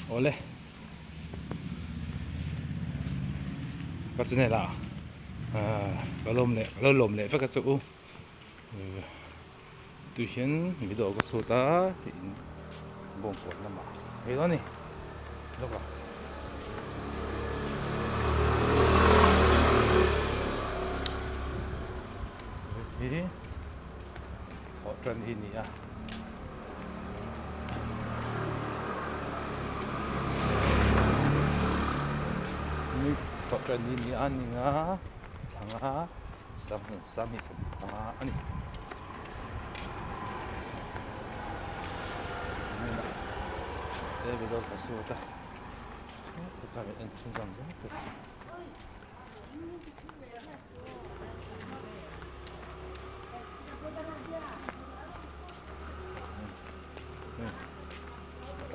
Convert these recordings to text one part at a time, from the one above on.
Awle ka channel ah ka lawm leh ka lo lawm leh vek a chu u tui hian video ka chhut a tiin bawngkawn lamah hei dawn a ni lawk a. Hi thawh tan hi ni a. Ni thawh tan hi ni a ni nga thla nga sanghi panga a ni.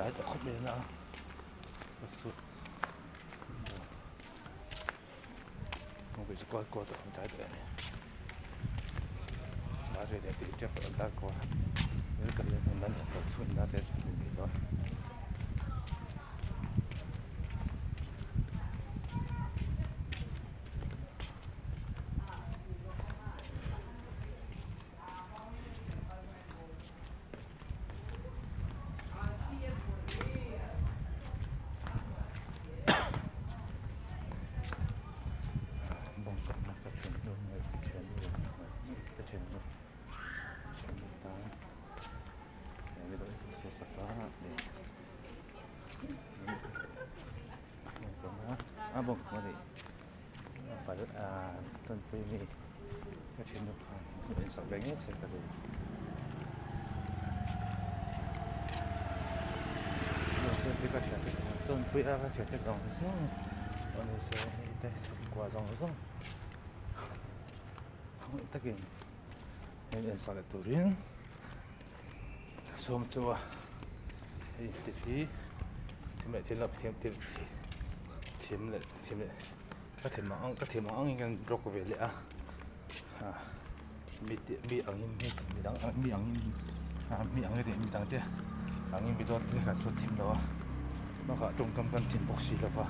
Tlai tawh khawp mai a ka sut kawngpui chu kual kual tawh tlai tawh em dar riat leh tih tep tawh dar kual chhun dar riat tih tawh. A bawk a ni fal ah tanpui mi ka thiannu khan a insak ve ngei se ka duh ka thiante zawng tanpui a ka thiante zawng zawng pawh ni se hei te chhungkua zawng zawng khawngaih takin min insak leh turin ka sawm chu a hei te hi thim leh thil lo thiam thil thim leh thim leh ka them ang ang ka them ang angin kan block ve leh a ah mi te mi angin hei mi dang mi angin ah mi ang heti mi dang te angin video te kan sawi thim lo a bakah tawngkam kan thim bawk si lo va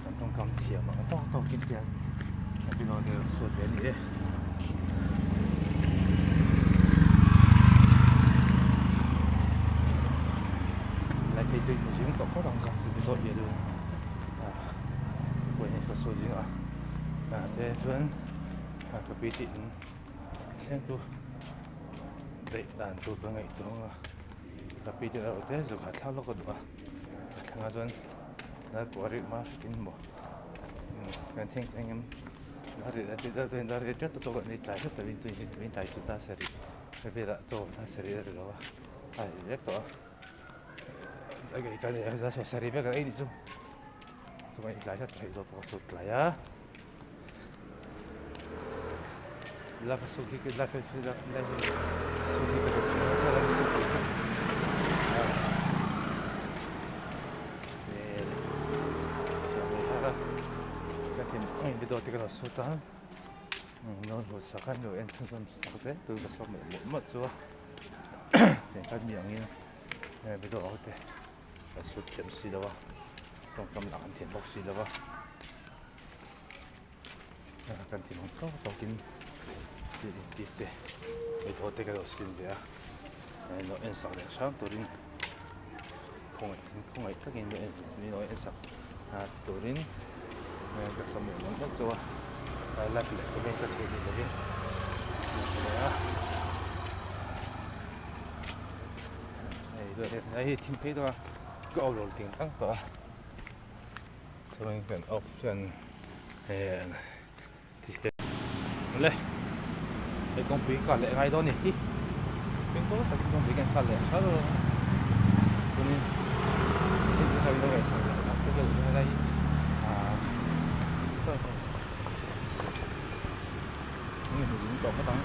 kan tawngkam thiam ang tawk tawkin te kan video te sawi ve a ni e. Lai phei chu in zing tawh khawp ang chu video hi chu ah pawhin ka sawi zing a ah te chuan ka pi tih in thleng chu daih dan tur ka ngaihtuah ang a ka pi te erawh te zuk hahthlak lawk a duh a a thlengah chuan dar pawh a rih hma hretin maw kan thleng thleng em dar rih a tih chuan dar rih teuh tawh a ni tlai hret lovin tui tlai chu ta sarih velah chaw ta sarih a ri lo a a ri vek tawh a sarih vek a ei nih chu chuan i tlai hret theih zawk pawh a sut tlai a. Love sut hi love love love sut hi ka duh thin nasa love sut hi ka thin ang in video te ka lo sut a lo hmu sak a nu en chhunzawm sak zel tur ka sawm leh mawlh mawlh chu a chengkhat mi angin video ho te ka sut thiam si lo a tawngkam lah kan thiam bawk si lo a. Kan ti mang tawk tawkin thil intih te hmeichhe te ka lo sin ve a lo en sak leh hram turin khawngaih khawngaih takin lo en min lo en sak turin ka sawm leh mawlh mawlh chu a live leh comment ka thei ni lovin a hei hi thim phei dawn a ka au lo ting tang tawh a. Chuan kan off chuan le hei kawngpui kal leh ngai dawn a ni hi fimkhur takin kawngpui kan kal leh tho chuanin helai hi ah tawh phawt ang.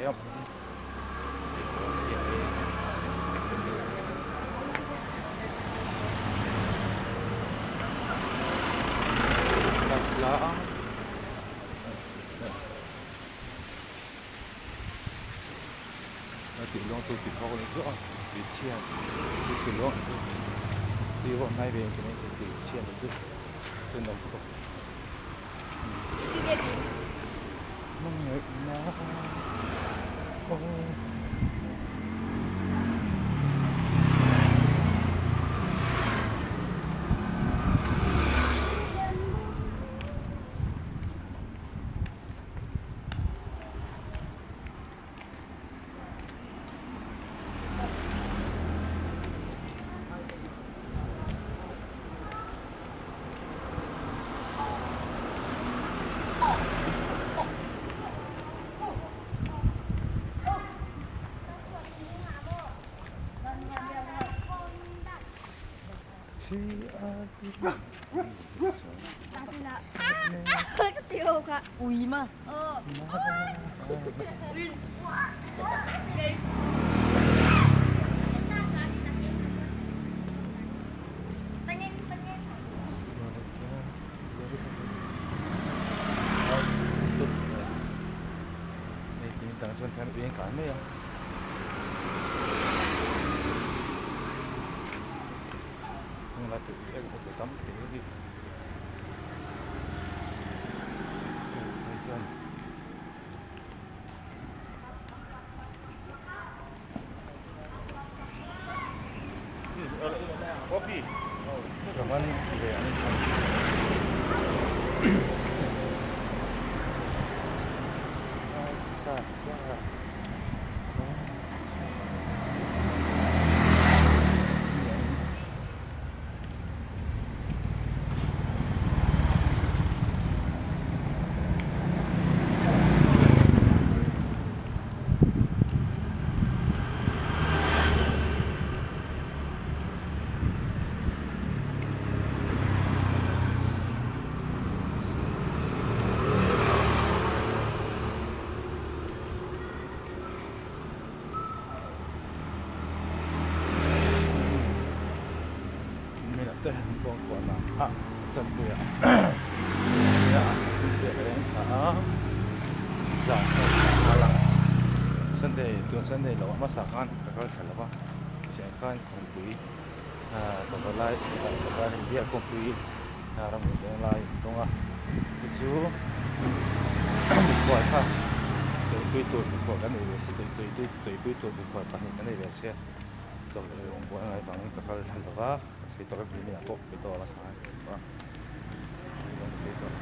awm hi tlang a tih luang chu tih phawk a ni chu a tui chhia tui chhe luang chu tui pawh hnai ve ang chu tui chhia ni chu tenawm khawp hmangaihna aw. Dang chuan khian ui an kai mai a. Tunlai tui ui ek tur tam tih hi hei chuan Te kawng kuahna ah chanpuia chanpuia ka eng thla a zan ka thla nghal a sunday tun sunday loh hmasa khan ka kal thla lo va chhiah khan kawngpui ah pavalai pavalai india kawngpui ramri leng lai an dawng a chu chu mikhual kha chawipui tur mikhual kan nei ve si chawipui tur mikhual pahnih kan nei ve sia chawlh leh rawng buai angai vangin ka kal thla lo va. Ka sawi tawh vek nimin ah pawh ka tawh a hmasa a ni tawh a ka sawi tawh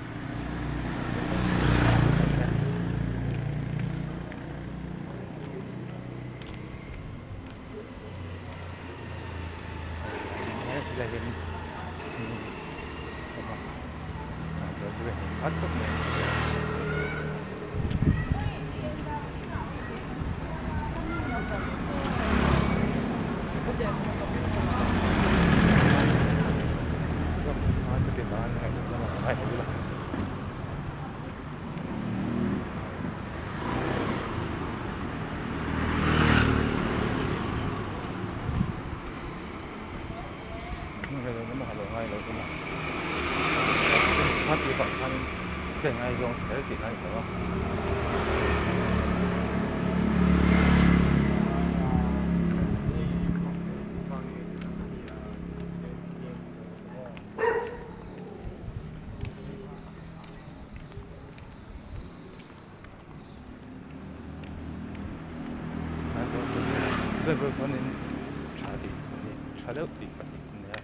Tha deuh tih pahnih an nei a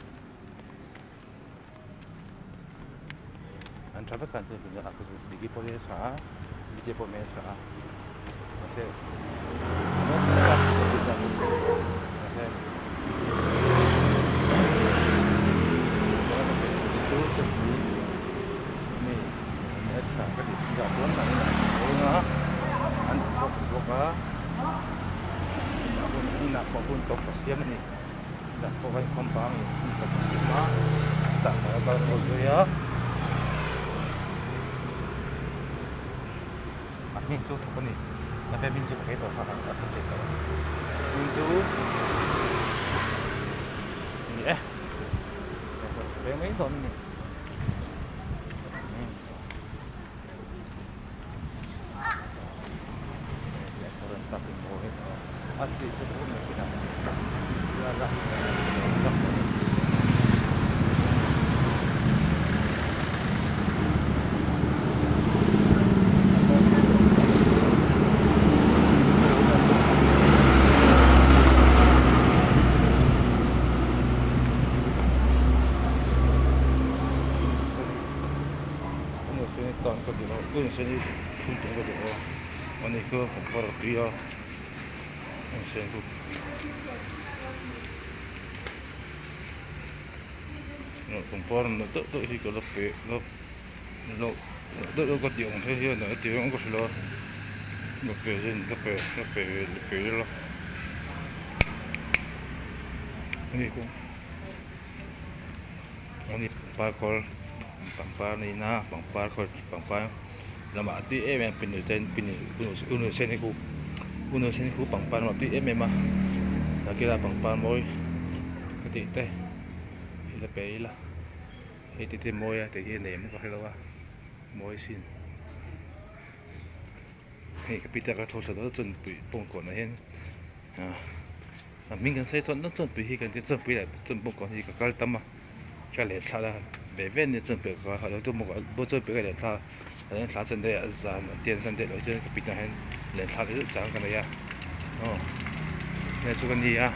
an tha vek a Diki pawh hi a tha a Biteii pawh hmel a tha a mahse mahse mi hmel tha ka tih thin ah chuan an bawk bawk a inah pawh hun tawp a siam a ni inah pawh khan compound in hun tawp a siam a tah khan a kal kual zui a a hming chu thawk a ni. Cafe hming chu ka hre tawh kha a hre thei tawh a hming chu ni e cafe mai dawn a ni. Tan ka duh a un sen hi thum tum ka duh a ani kha pangpar a tui a un sen chu pangpar nalh deuh deuh hi ka la pe la nalh deuh deuh ka tih ang te hian a tih ang ka hrilh a la pe zin la pe la pe la pe ila ani kawng. Ani pangpar kawr pangpar niin a pangpar kawr pangpar lamah a tui em em a unu sen hi khu unu sen hi khu pangpar lamah a tui em em a nakina pangpar mawi ka tih te hi la pe ila hei te te mawi a tih hi a nei em ka hrelo a mawi sin hei ka pi te ka thlawh thla dawn chuan pui bawngkawn ah hian ah. A hming kan sawi chuan chawnpui hi kan tia chawnpui leh chawnbawk hi ka kal tam a ka leh thla a ve ve ania chawnpui ka kal a chawnpui ka leh thla a leh thla sunday ah zan a tian sunday loh chuan ka pitar hian leh thla deuh chang ka nei a aw hei chu ka ni a.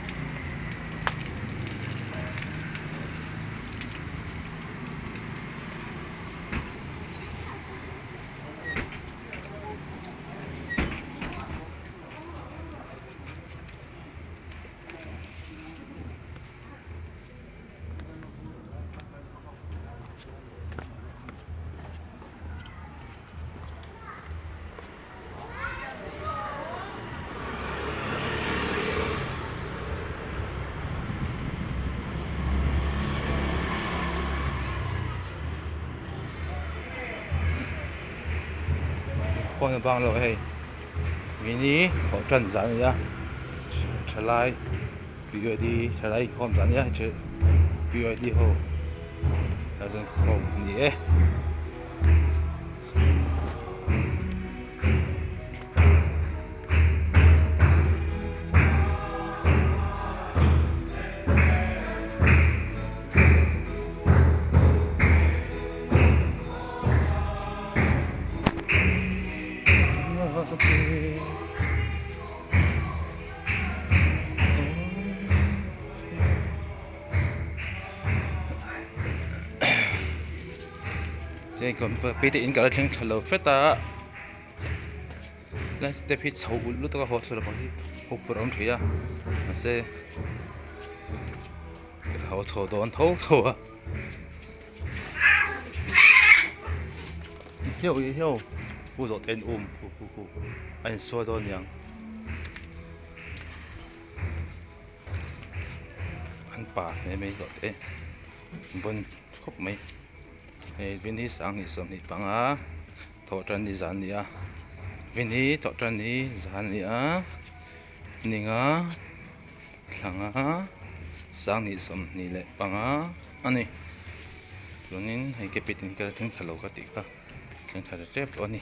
Khawn a bang lo hei. Mini thawh tan zan a ni a thalai P Y D thalai inkhawm zan a ni a hei P Y D ho a zawn khawm a ni e. Pite in kal a thleng tha lo hret a lai step hi chho ulh lutuk a haw chho lampang hi haw phur a awm thei a mahse ka haw chho dawn tho tho a. Hiau hiau pu zawh te an um hu hu hu a insawi dawn aniang an pa hle mai zawh te bon khawp mai hei vin hi sanghnih 25 thawh tan ni zan a ni a vin hi thawh tan ni zan a ni a ninga thlanga sanghnih 25 a ni. Chuanin hei ke pit in ka thleng thla lo ka tih kha thleng thla ta tep tawh a ni.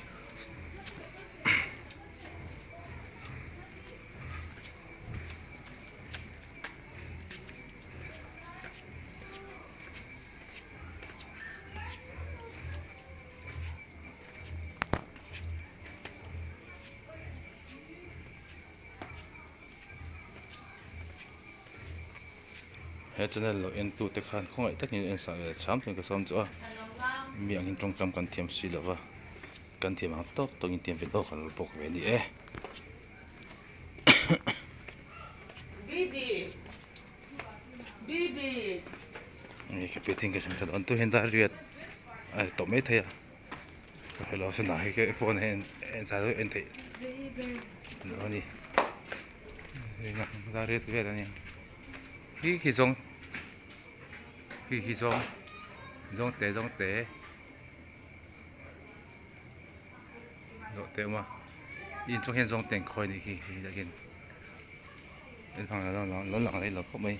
He channel lo en tute khan khawngaih takin en sak leh cham chuan ka sawm chu a mi angin tawngkam kan thiam si lo va kan thiam ang tawk tawkin tiam ve lawk lo bawk ve a ni e. Hei ka piah thing ka hre dawn tu hian dar riat a ri tawh maithei a ka hrelo sana hi phone ah hian en sa deuh en theih a ni. Dar riat vel a ni khi khi zawng khi khi zawng zawng te zawng te zawh te a awm a. inchung hian zawng teng khawi a nih khi hei tah khian lo lang rei lo khawp mai.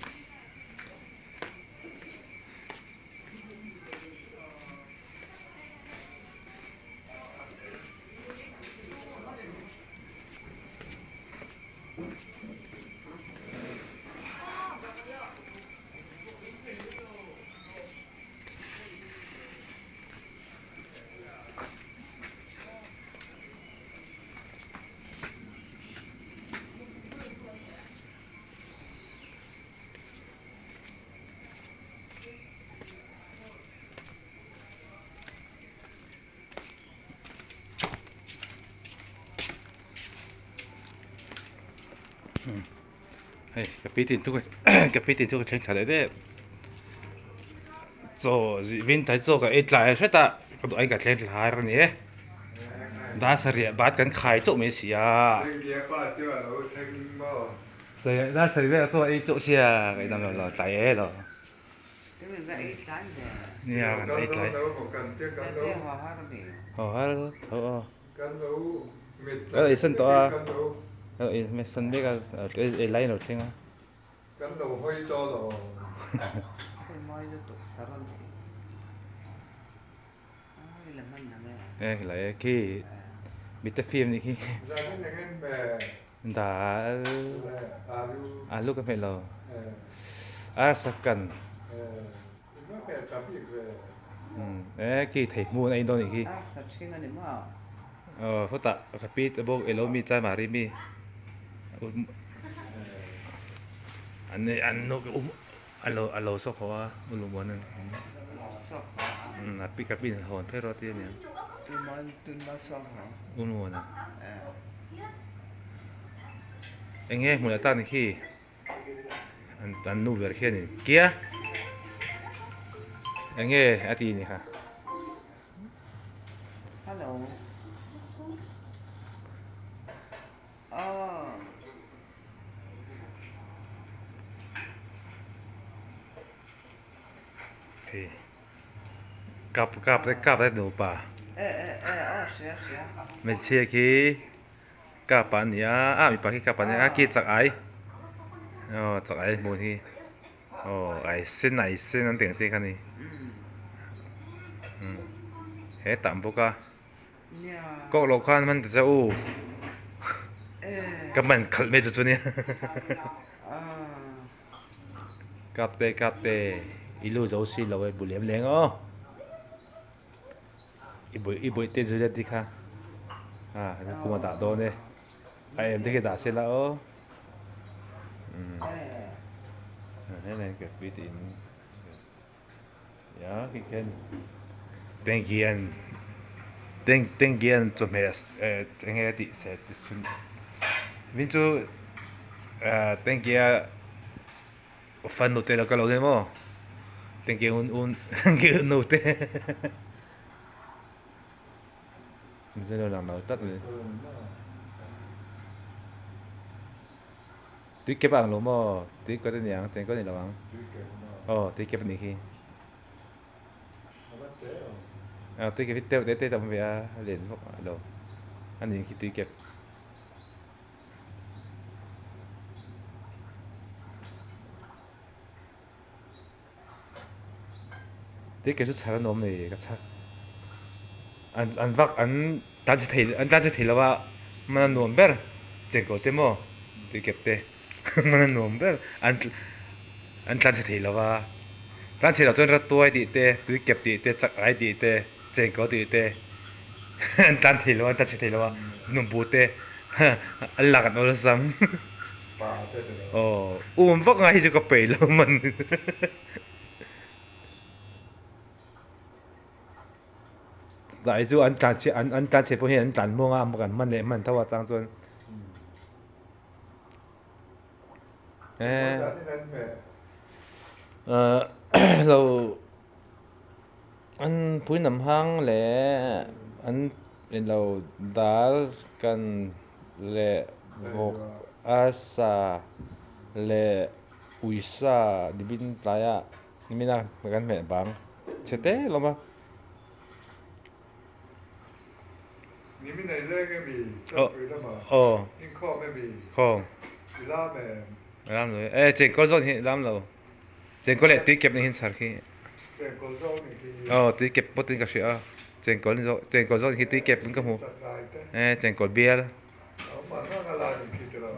Hei ka pi tin chu ka pi tin chu ka thleng thla leh deuh chaw vin tai chaw ka ei tlai hret a ka duh aiin ka thleng thla har a ni e dar sarih ah bat kan khai chauh mai si a dar sarih velah chaw ei chauh sia ka inang lo lo tlai e lo nia kan ei tlai haw har tho aw. Ka ei san tawh a, ka ei san mek a, ei lai a lo thleng a. E helai e khi mite film nih khi dal alu ka hmeh lo arsa kan E khi thei hmun a in dawn nih khi. Aw hutah ka pi te bawk elo mi chai mari mi an nei an no ka um alo alo sawk haw a uluk muan an a pi ka pi in hawn phei rawh ti ania uluk muan a enge hmun atan ni khi. An nu ber khianin kia eng nge a ti ni kha. Hello. Oh. Thì kap kap te kap te nupa. E e e oh sia sia. Hmeichhia khi Kap ah a ni a ah mipa khi kap ah a ni a khi chak ai aw chak ai hmuh hi aw ai sen ai sen an tih ang chi kha a ni umm he tah ang bawk a kawk loh khan hman ta che u ka man khalh mai chu chu nia kap te kap te i lu zo si lo e bu lem leng aw. I bawih i bawih te Juliet i kha a kum a dah dawn e a em te khi dah se la aw umm hei ka pi te in ya khi khian tanky an tanky an chawhmeh eng nge a tih se vin chu tanky a. Fan nute lo ka lo ni maw tengke un un tengke un nute zelo lang lo tlat mai tui kep ang lo maw tui kawt a ni ang cheng kawt a ni lo ang aw tui kep a nih khi aw tui kep hi teuh te te a awm ve a a lian vak lo a nih khi tui kep. Tui kei chu chhar an awm nei ka chhar an an vak an tan chhe thei an tan chhe thei lo a man a nuam ber chengkaw te maw tui kep te man a nuam ber an an tlan chhe thei lo a tlan chhe lo chuan ratuai tih te tui kep tih te chak ai tih te chengkaw tih te an tlan thei lo a an tlan chhe thei lo a numbu te an lak an awlsam aw um vak ngai hi chu ka peih lo man tlai chu an tlan chhe an an tlan chhe pawh hian an tlan muang a kan hman leh hman tho a chang chuan lo. An pui nam hang leh an ilo dal kan leh vawk arsa leh uisa nimin tlaiah nimina kan hmeh bang chhe te lawm a. Aw. Khawm. Lam lo e chengkawl zawn hi lam lo. Chengkawl leh tui kep ni hin chhar khi. Aw tui kep pawt in ka hria a. Chengkawl ni zawk chengkawl zawn hi tui kep in ka hmu. E chengkawl bial.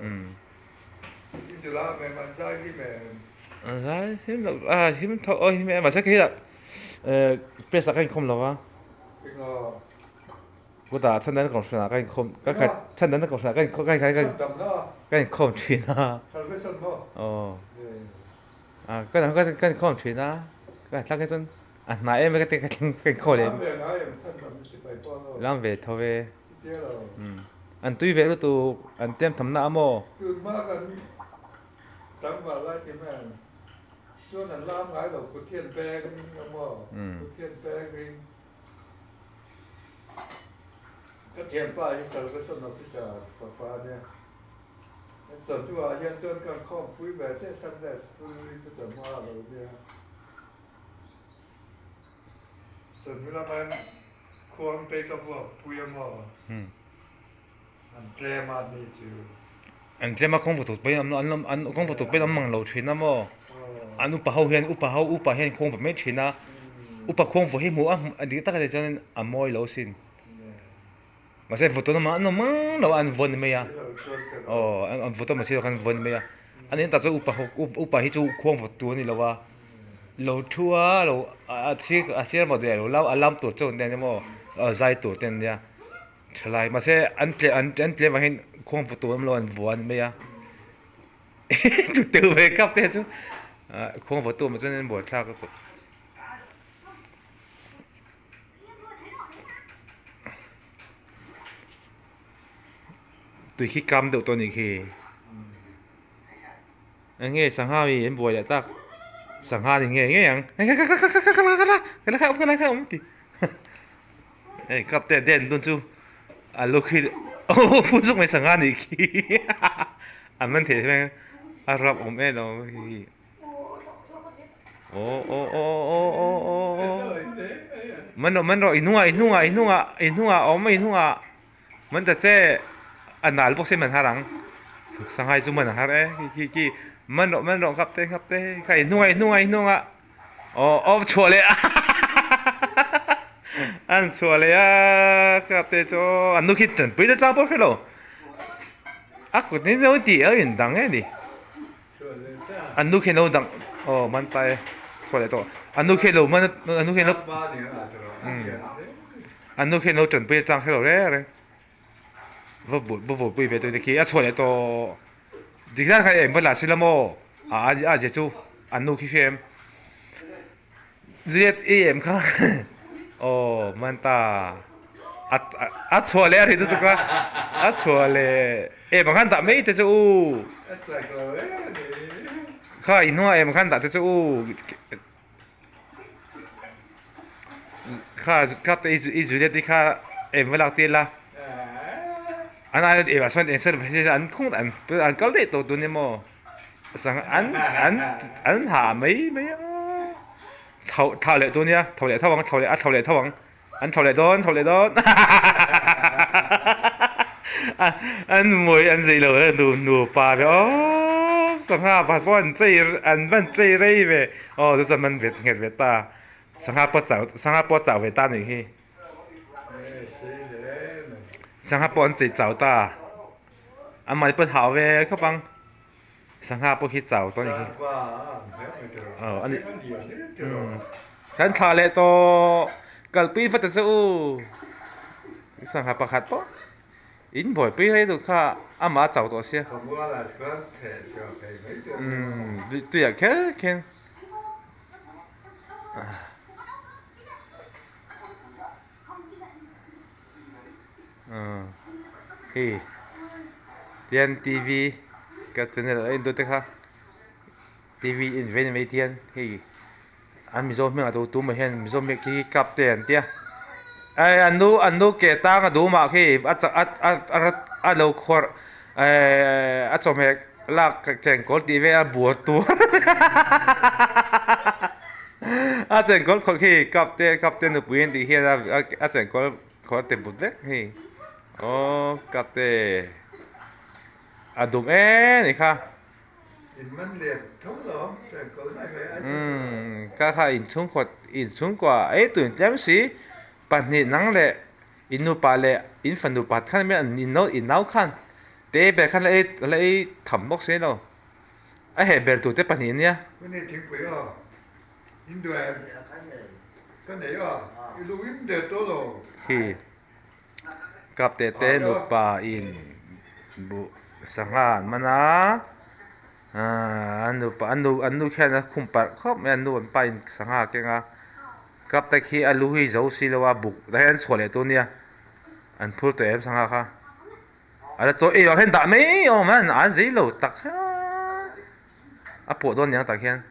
Umm. Zai him lo a him tho aw him e mahse khi ah press ah ka inkhawm lo a. Kutah chhan kohhran ah ka inkhawm ka khat chhan dan kohhran ah ka inkhawm ka ka ka inkhawm thin a aw a ka ka ka inkhawm thin a ka thlak hi chuan a hnai em a ka ti ka thleng ka inkhawm leh lam ve tho e umm an tui ve lutuk an tlem tham na a maw. Ka thianpa hi Salvation Officer fapa a nia. An chawhnuah hian chuan kan khawmpui ve chiah Sunday School hi chu chawhma a lo nia. Chawhnu lama hian khuangtei ka vuakpui a maw? An tlem a ni chu. An tlem a kawng vatuk pawhin an an an kawng vatuk pawhin an mang lo thin a maw? An upa ho hian upa ho upa hian khuang va mai thin a, upa khuang va hi hmuh a a dik tak a chuan a mawi lo sin. Mahse vatuk lamah an awm mang lo a an vawn mai a, aw an vatuk lamah sirah khan an vawn mai a, a nih tak chuan upa ho upa hi chu khuang va tur a ni lo a, lo thu a lo a sir a sir emaw a lo a lam tur chu an nia maw zai tur te an nia. Thalai mahse an tle an an tlem ah hian khuang pu tur awm lo an vua a ni mai a chu tel ve kap te chu ah khuang vaw tu awm ah chuan an buaithlak a kawt. Tui khi kam deuh tawh a nih khi eng nge sangha mi an buai leh tak sangha ni ngei ngei ang kha kha kha kha kha kha kha kha kha kha awm ti. Hei cup te a den dun chu a lu khi oh pu zuk mai sangha nih khi a man theih hmel a rap awm em lo hi oh oh oh oh oh oh oh man rawh man rawh i hnungah i hnungah i hnungah i hnungah a awm i hnungah man ta che a nal bawk se man har ang sangha hi chu man a har e khi khi khi man rawh man rawh cup te cup te kha i hnungah i hnungah i hnungah. Aw aw chhuah leh an chhuah leh a ka te chu an nu khi tanpui na chang pawh hre lo a kut ni lo ti a in dang e ni an nu khi lo dang aw man ta e chhuah leh tawh an nu khi lo man an nu khi lo an nu khi lo tanpui chang hre lo re re va va buaipui ve tawh te khi a chhuah leh tawh dik zat kha em va la si la maw a a zia chu an nu khi hria em zet i em kha aw man ta a a chhuah leh a ri lutuk a a chhuah leh em ang khan dah mai te chu u kha i hnungah em ang khan dah te chu u. Kha kha te i Juliet i kha em va lak tir la an ai em ah sawn eng sawn an khung an an kal daih tawh tun emaw sang an an an ha mai mai a chho thla leh tun nia tho leh tho ang tho leh a tho leh tho ang an tho leh dawn tho leh dawn an mawi an zei lo nu nupa ve aw sangha pakhat pawh an chei an van chei rei ve aw chu chuan an vet nghet ve ta sangha pawh chau sangha pawh a chau ve ta a nih hi sangha pawh an chei chau ta amah pawh a hau ve khawp ang sangha pawh khi chau tawh a nih hi aw a nih kan thlah leh tawh kalpui vat ang che u sangha pakhat pawh in buaipui rei duh kha amah a chau tawh sia umm tuiah kher kher. Hei tian tv ka channel a en deuh te kha tv en ve ni mai tian hei an mizo hming ah tu tumah hian mizo hming khi cup te an tia eh an nu an nu ke tang a duh mah khi a chak a a a lo khuarh eh a chawhmeh lak chengkawl tih vel a buar tur a chengkawl khawrh khi cup te cup te nupui an tih hian a chengkawl khawrh a ti but vek hei. Aw kapte a dum e ni kha. In man lian tho lo chengkawl mai mai ai Umm kha kha in chhungkaw in chhungkua ei tun tlem si pahnih nang leh in nupa leh in fanu pakhat khan emaw in nau in nau khan te ber khan la ei la ei tham bawk si lo a heh ber tur te pahnih ania. Hune thingpui aw in duai ka nei aw i lu in der tawh lo. Khi Kapte te nupa in buh sangha an man a ahh an nupa an nu an nu khian a khum parh khawp mai a an nu an pa in sangha a keng a kapte khi a lu hi zo si lo a buk tah hian an chhuah leh tur a nia an phur tawh em sangha kha a la chaw ei ah hian dah mai awm a an zei lo tak a pawh dawn niang tah khian.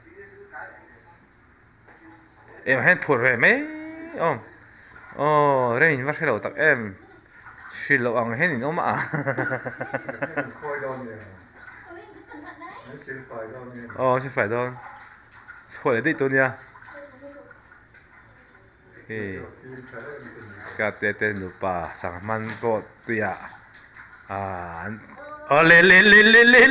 Engah hian phur ve mai awm aw reng in va hre lo tak em hrilh loh ang hian in awm a aw an silfai dawn chhuah leh daih tur ania hei ka te te nupa sangha hman pawh tuiah ah an aw le le le le le.